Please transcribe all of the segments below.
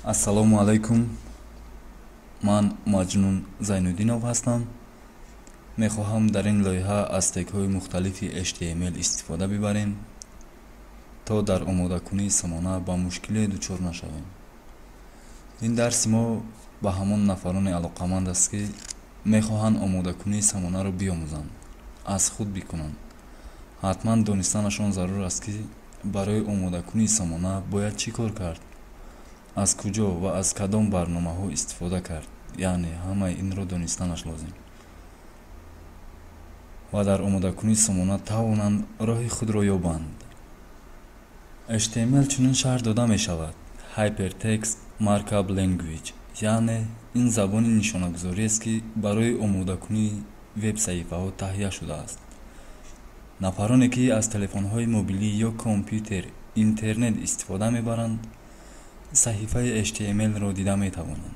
Ассалому алайкум. Ман Маҷнун Зайнуддинов ҳастам. Мехоҳам дар ин лоиҳа аз тегҳои мухталифи HTML истифода бибарем, то дар омодакунии сомона ба мушкиле дучор нашавем. Ин дарси мо ба ҳамон нафароне алоқаманд аст, ки мехоҳанд омодакунии сомонаро биомӯзанд, аз худ бикунанд. Ҳатман донистанашон зарур аст, ки барои омодакунии сомона бояд чӣ кор кард, аз куҷо ва аз кадом барномаҳо истифода кард. Яъне ҳамаи инро донистанаш лозим ва дар омодакунии сомона тавонанд роҳи худро ёбанд. HTML чунин шарҳ дода мешавад: Hypertext Markup Language, яъне ин забони нишонагузориест, ки барои омодакунии веб-саҳифаҳо таҳия шудааст. Нафароне, ки аз телефонҳои мобилӣ ё компютер интернет истифода мебаранд, саҳифаи HTML-ро дида метавонанд.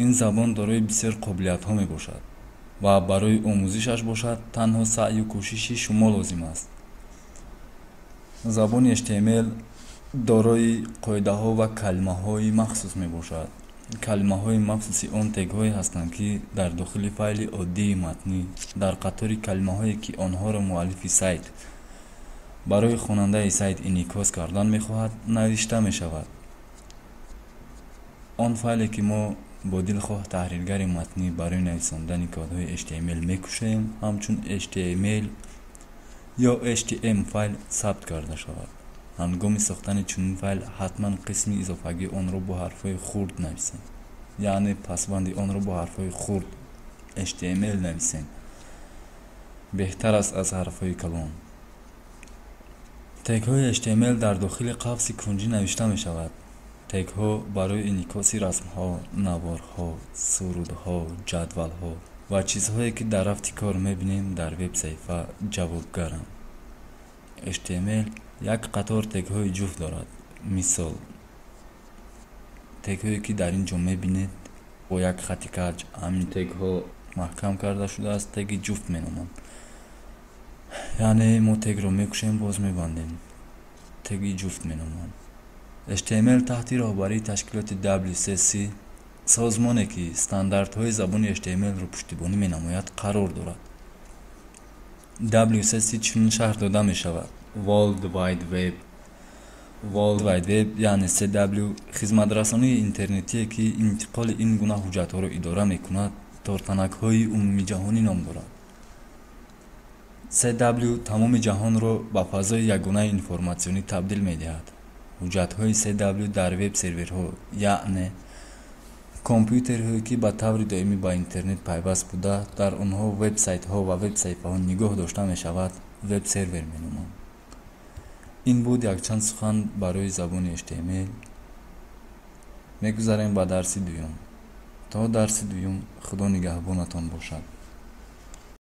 Ин забон дорои бисёр қобилиятҳо мебошад ва барои омӯзишаш бошад, танҳо саъю кӯшиши шумо лозим аст. Забони HTML дорои қоидаҳо ва калимаҳои махсус мебошад. Калимаҳои махсуси он тегҳое ҳастанд, ки дар дохили файли оддии матнӣ дар қатори калимаҳое, ки онҳоро муаллифи сайт барои хонандаи сайт инъикос кардан мехоҳад, навишта мешавад. Он файле, ки мо бо дилхоҳ таҳриргари матнӣ барои нависондани кодҳои HTML мекушоем, ҳамчун HTML ё HTM файл сабт карда шавад. Ҳангоми сохтани чунин файл ҳатман қисми изофагии онро бо ҳарфҳои хурд нависем, яъне пасванди онро бо ҳарфҳои хурд HTML нависем беҳтар аст аз ҳарфҳои калон. Тегҳои HTML дар дохили қавси кунҷӣ навишта мешавад. Тегҳо барои инъикоси расмҳо, наворҳо, сурудҳо, ҷадвалҳо ва чизҳое, ки дар рафти кор мебинем, дар веб-саҳифа ҷавобгаранд. HTML як қатор тегҳои ҷуфт дорад. Мисол, тегҳое, ки дар ин ҷо мебинед, бо як хати каҷ ҳамин тегҳо маҳкам карда шудааст, теги ҷуфт меноманд. Яъне мо тегро мекушем, боз мебандем, теги ҷуфт меноманд. HTML таҳти роҳбарии ташкилоти W3C, созмоне, ки стандартҳои забони HTML-ро пуштибонӣ менамояд, қарор дорад. W3C чунин шарҳ дода мешавад: World Wide Web. World Wide Web, яъне CW, хизматрасонии интернетие, ки интиқоли ин гуна ҳуҷҷатҳоро идора мекунад, тортанакҳои умумиҷаҳонӣ ном дорад. CW тамоми ҷаҳонро ба фазои ягонаи информатсионӣ табдил медиҳад. Ҳуҷҷатҳои CW дар веб-серверҳо, яъне компютерҳое, ки ба таври доимӣ ба интернет пайваст буда, дар онҳо веб-сайтҳо ва веб-саҳифаҳо нигоҳ дошта мешавад, веб-сервер меноманд. Ин буд якчанд сухан барои забони HTML. Мегузарем ба дарси дуюм. То дарси дуюм, Худо нигаҳбонатон бошад.